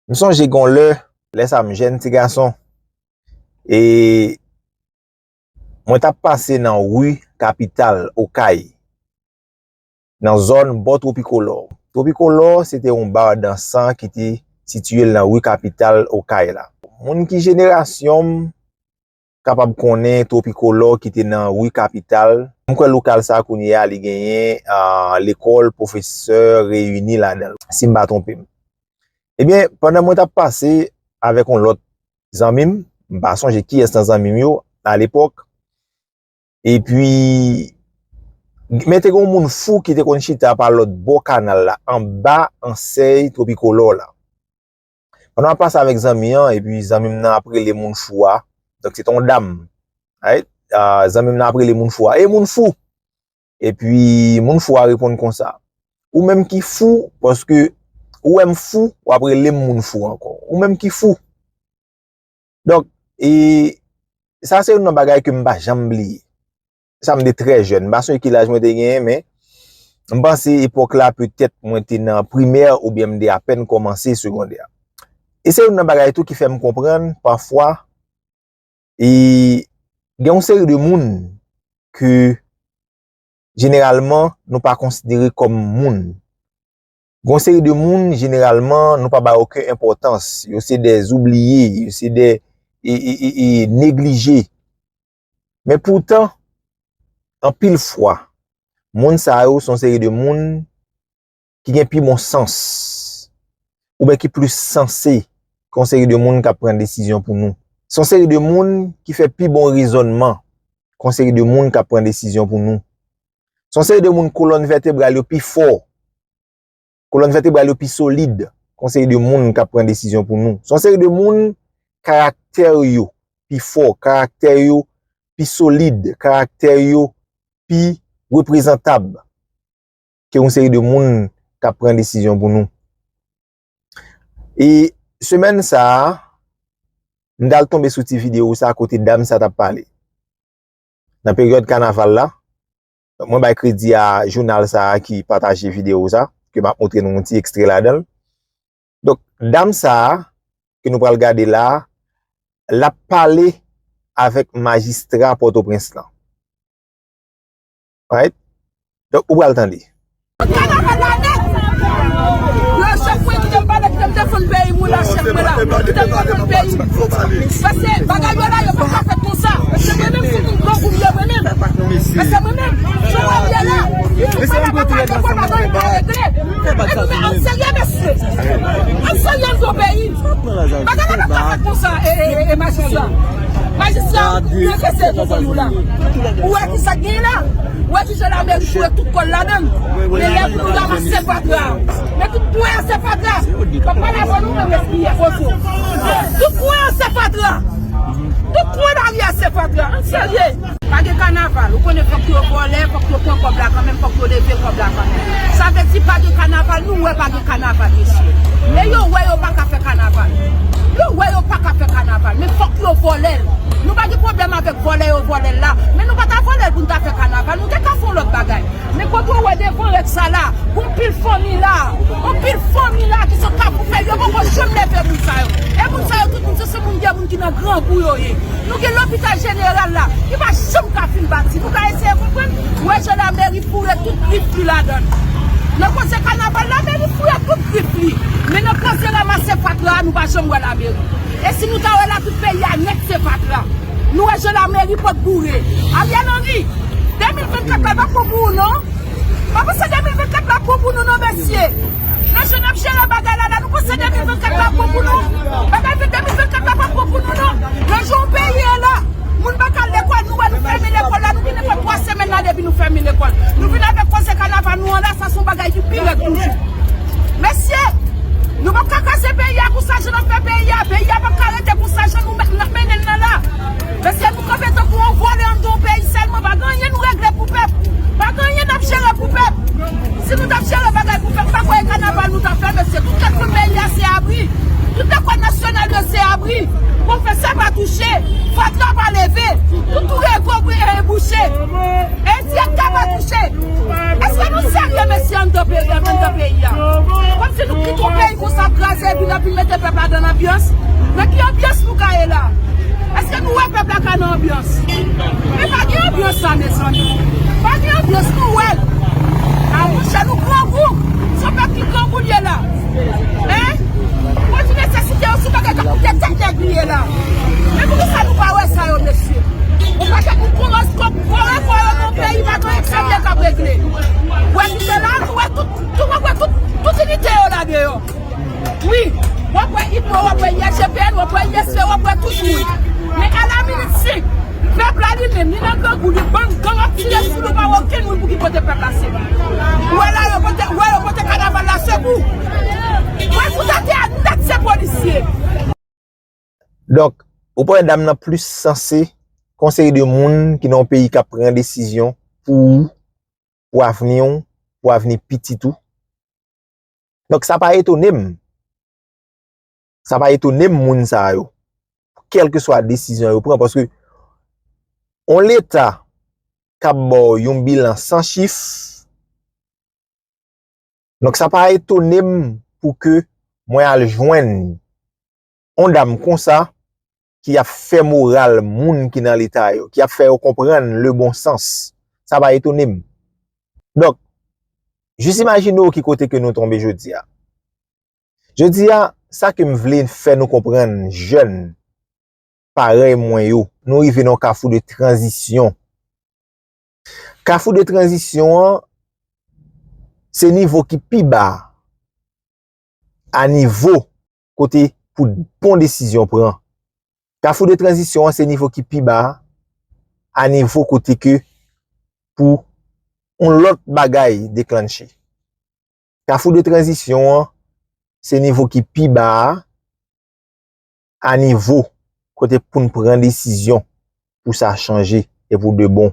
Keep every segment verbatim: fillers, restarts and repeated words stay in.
M sonje gen yon lè, lè sa a m jèn ti gason, e mwen t ap pase nan ri Kapital, Okay, nan zòn bò Twopikolò. Twopikolò, se te yon ba dansan ki te sitiye l nan ri Kapital, Okay la. Moun ki jenerasyon m kapab konnen Twopikolò ki te nan ri Kapital. M kwè lokal sa a kounye a li genyen, ah, lekòl pwofesè Reyini ladan l, si m pa twonpe m. Ebyen, pandan mwen t ap pase avèk yon lòt zanmi m, m pa sonje kiyès nan zanmi m yo alepòk, epi, men te gen yon moun fou ki te konn chita pa lòt bò kanal la, anba ansèy Twopikolò la. Pandan m ap pase avèk zanmi an, epi zanmi m nan ap rele moun fou a. Donk, se te yon dam. Right? Ah, zanmi m nan ap rele moun fou a. "E moun fou!" Epi, moun fou a reponn konsa, "Ou menm ki fou, paske ou wè m fou, w ap rele m moun fou ankò. Ou menm ki fou." Donk, e, sa se youn nan bagay ke m pa janm bliye. Sa m te trè jèn. M pa sonje ki laj mwen te genyen, men m panse epòk la, petèt mwen te nan primè oubyen m te apèn kòmanse segondè. E se youn nan bagay tou ki fè m konprann, pafwa, e gen yon seri de moun ke jeneralman, nou pa konsidere kòm moun. Gon seri de moun, jeneralman, nou pa ba okenn enpòtans. Yo se de oubliye, yo se de, e, e, e, e, neglije. Men poutan, anpil fwa, moun sa yo se yon seri de moun ki gen pi bon sans, oubyen ki plis sanse ke yon seri de moun k ap pran desizyon pou nou. Se yon seri de moun ki fè pi bon rezònman ke yon seri de moun k ap pran desizyon pou nou. Se yon seri de moun kolòn vètebral yo pi fò, kolòn vètebral yo pi solid ke yon seri de moun k ap pran desizyon pou nou. Se yon seri de moun karaktè yo pi fò, karaktè yo pi solid, karaktè yo pi reprezantab ke yon seri de moun k ap pran desizyon pou nou. E semèn sa a, m t al tonbe sou ti videyo sa a kote dam sa t ap pale. Nan peryòd kanaval la, mwen bay kredi a jounal sa a ki pataje videyo sa, ke m ap montre nou yon ti ekstrè ladan l. Donk, dam sa a, ke nou pral gade la a, l ap pale avèk majistra Pòtoprens lan. Right? Donk, ou pral tande. Kanaval la nèt! Yo, chèf mwen, kite m pale, kite m defann peyi m, wi la, chèf mwen la. Kite m defann peyi m. Paske bagay yo la, yo pa ka fèt konsa. Paske mwen menm, se moun grangou m ye, mwen menm. Paske mwen menm, jan mwen ye la, si w pa ka pale, pa bagay pa regle. E nou, men ann serye, mesye. Ann serye, ann gwo peyi. Bagay la pa ka fèt konsa, e, e, e, e, majistra. Majistra, ou envesti nan zòn ou la. Ou wè ki sa k genyen la? Ou wè ki jan lameri foure tout kò l ladan l? Men lè pou nou ranmase fatra. Men tout kwen an se fatra. M ap pale avè nou, men respiye, poze w. Tout kwen an se fatra. Tout kwen lari a se fatra. Ann serye. Pa gen kanaval. Ou konnen fòk yo vòlè, fòk yo pran kòb la kanmenm, fòk yo leve kòb la kanmenm. Sa vle di pa gen kanaval, nou wè pa gen kanaval, mesye. E yo wè yo pa ka fè kanaval. Yo wè yo pa ka fè kanaval, men fòk yo vòlè l. Nou pa gen pwoblèm avèk vòlè yo vòlè l la, men nou pa ta vòlè l pou n ta fè kanaval, nou te ka fè yon lòt bagay. Men kote w wè devan règ sa la, gon pil fanmi la, gon pil fanmi la ki sot Kafou Fèy, yo poko janm leve moun sa yo. E moun sa yo, tout moun, se, se moun, de moun ki nan grangou yo ye. Nou gen lopital jeneral la, ki pa janm ka fin bati. Nou ka eseye konprann? Ou wè jan lameri foure tout grif li ladan l. Nan koze kanaval, lameri foure tout grif li. Men nan koze ranmase fatra, nou pa janm wè lameri. E si nou ta wè la, tout peyi a nèt se fatra. Nou wè jan lameri pot boure. Ariel Henry, de mil vennkat la p ap bon pou ou non. Pa panse de mil vennkat la ap bon pou nou non, mesye. Nan jan n ap jere bagay la, la, nou panse de mil vennkat la ap bon pou nou? Bagay de mil vennkat la p ap bon pou nou non. Nan jan yon peyi ye la, moun pa ka al lekòl, nou wè nou fèmen lekòl la, nou gen nenpòt twa semèn la depi nou fèmen lekòl. Nou vin avèk koze kanaval nou an la, sa se yon bagay ki pi rèd toujou. Mesye, nou p ap ka kraze peyi a konsa, jan n ap fè peyi a, peyi a p ap ka rete konsa, jan nou men-, n ap mennen l nan la. Mesye, nou kanpe tankou yon vòlè anndan yon peyi sèlman, pa gen anyen nou regle pou pèp. Pa gen anyen n ap jere pou pèp. Si nou t ap jere bagay pou pèp, pa kwè e kanaval nou t ap fè, mesye. Tout lèkòl peyi a se abri. Tout lèkòl nasyonal yo se abri. Pwofesè pa touche. Fatra pa leve. Tout twou rego bouche. E direktè pa touche. Èske nou se Mesye, anndan peyi, anndan peyi a. Kòmsi nou kite yon peyi konsa kraze, epi n ap vin mete pèp la nan anbyans. Nan ki anbyans nou ka ye la? Èske nou wè pèp la ka nan anbyans? Men pa gen anbyans la, mezanmi. Pa gen anbyans, nou wè l. A, monchè, nou grangou. Se yon pèp ki grangou l ye la. Hein? Pwodui nesesite yo, se bagay k ap koute tèt nèg li ye la. Men poukisa nou pa wè sa yo, mesye? Yon pakèt moun kòmans kòb vòlè, vòlè nan peyi, pa gen anyen k serye k ap regle. W ap kite la, nou wè tout, tout, w ap wè tout, tout inite yo la deyò. Wi, w ap wè Ipmo, w ap wè I S G P N, w ap wè I S P, w ap wè tout moun. Men a la minit senk, pèp la li menm, li nan grangou, li ban gang ap tire sou nou, pa wè okenn moun pou ki pote pèp la sekou. Ou wè la, yo pote, ou wè yo pote kanaval la sekou. Ou wè fout atè a nèt se polisye. Donk, ou pa wè dam nan plis sanse ke yon seri de moun ki nan yon peyi k ap pran desizyon pou ou, pou avni w, pou avni pitit ou. Donk, sa pa etone m. Sa pa etone m, moun sa yo. Kèlkeswa desizyon yo pran, paske yon Leta k ap ba w yon bilan san chif, donk, sa pa etone m pou ke mwen al jwenn yon dam konsa ki ap fè moral moun ki nan Leta yo, ki ap fè yo konprann le bon sens. Sa pa etone m. Donk, jis imajine w ki kote ke nou tonbe jodi a. Jodi a, sa ke m vle fè nou konprann, jèn parèy mwen yo, nou rive nan yon kafou de tranzisyon. Kafou de tranzisyon an, se nivo ki pi ba a nivo kote pou bon desizyon pran. Kafou de tranzisyon an, se nivo ki pi ba a, a nivo kote ke pou yon lòt bagay deklanche. Kafou de tranzisyon an, se nivo ki pi ba a, a nivo kote pou n pran desizyon pou sa chanje e pou de bon.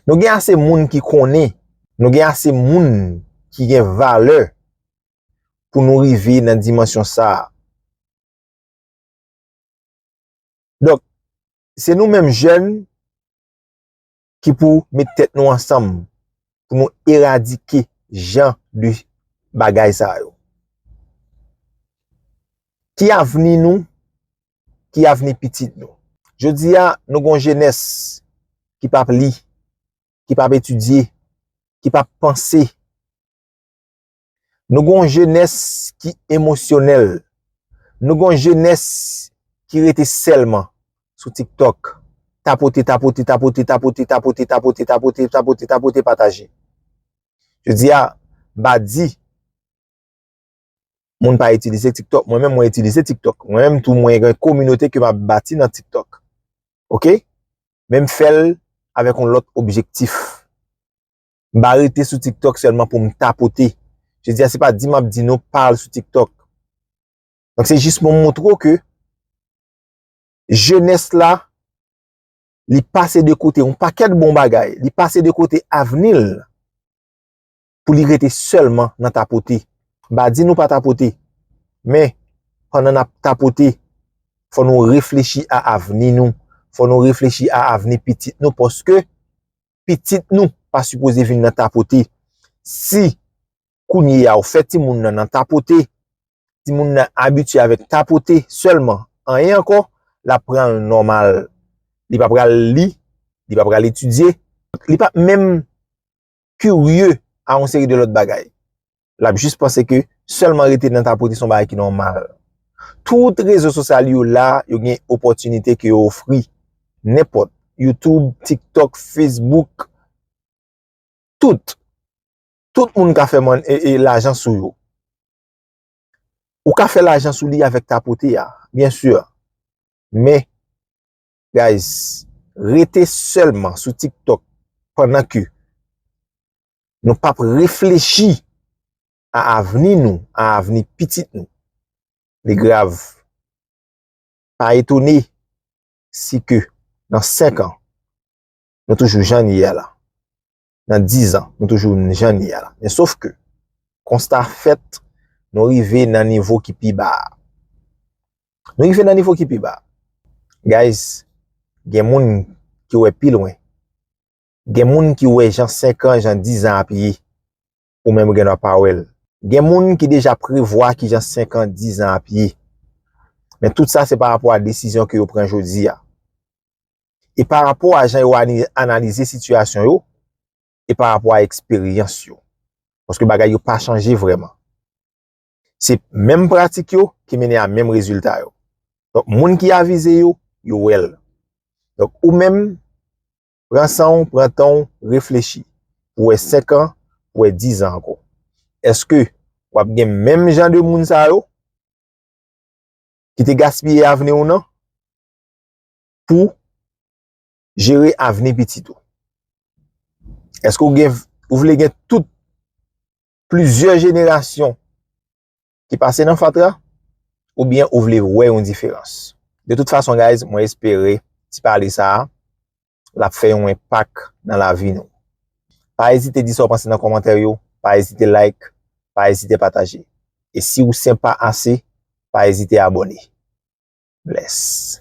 Nou gen ase moun ki konnen, nou gen ase moun ki gen valè pou nou rive nan dimansyon sa a. Donk, se nou menm jèn ki pou met tèt nou ansanm pou nou eradike jan de bagay sa yo. Ki avni nou? Ki avni pitit nou? Jodi a, nou gon jenès ki p ap li, ki p ap etidye, ki p ap panse. Nou gon jenès ki emosyonèl. Nou gon jenès ki rete sèlman sou TikTok. Tapote, tapote, tapote, tapote, tapote, tapote, tapote, tapote, tapote, pataje. Jodi a, m pa di moun pa itilize TikTok. Mwen menm, mwen itilize TikTok. Mwen menm tou, mwen gen kominote ke m ap bati nan TikTok. Oke? Men m fè l avèk yon lòt objektif. M pa rete sou TikTok sèlman pou m tapote. Jodi a, se pa di m ap di nou pa al sou TikTok. Donk, se jis pou m montre w ke jenès la, li pase de kote yon pakèt bon bagay, li pase de kote avni l pou li rete sèlman nan tapote. M pa di nou pa tapote, men pandan n ap tapote, fò nou reflechi a avni nou, fò nou reflechi a avni pitit nou, paske pitit nou pa sipoze vin nan tapote. Si kounye a ou fè timoun nan nan tapote, timoun nan abitye avèk tapote sèlman, anyen ankò, l ap pran l nòmal. Li pa pral li, li pa pral etidye, li p ap menm kirye a yon seri de lòt bagay. L ap jis panse ke sèlman rete nan tapote se yon bagay ki nòmal. Tout rezo sosyal yo la, yo gen opòtinite ke yo ofri. Nenpòt. YouTube, TikTok, Facebook, tout. Tout moun ka fè mòn, e, e, lajan sou yo. Ou ka fè lajan sou li avèk tapote a, byen si. Men, guys, rete sèlman sou TikTok pandan ke nou p ap reflechi a avni nou, a avni pitit nou, li grav. Pa etone si ke nan senk an, nou toujou jan n ye a la. Nan diz an, nou toujou jan n ye a la. Men sof ke, konsta fèt, nou rive nan nivo ki pi ba a. Nou rive nan nivo ki pi ba a. Guys, gen moun ki wè pi lwen. Gen moun ki wè jan senk an, jan diz an ap ye. Ou menm ou gen dwa pa wè l. Gen moun ki deja prevwa kijan senk an, diz an ap ye. Men tout sa se pa rapò a desizyon ke yo pran jodi a. E pa rapò a jan yo ani- analize sitiyasyon yo, e pa rapò a eksperyans yo. Paske bagay yo pa chanje vrèman. Se menm pratik yo ki mennen a menm rezilta yo. Donk, moun ki avize yo, yo wè l. Donk, ou menm, pran san w, pran tan w, reflechi. Pou wè senk an, pou wè diz an ankò. Èske w ap gen menm jan de moun sa yo ki te gaspiye avni w nan pou jere avni pitit ou? Èske ou gen, ou vle gen tout plizyè jenerasyon ki pase nan fatra, oubyen ou vle wè yon diferans? De tout fason, guys, mwen espere ti pale sa a, l ap fè yon enpak nan lavi nou. Pa ezite di sa w panse nan kòmantè yo, pa ezite like, pa ezite pataje. E si w senpa ase, pa ezite abòne. Bless.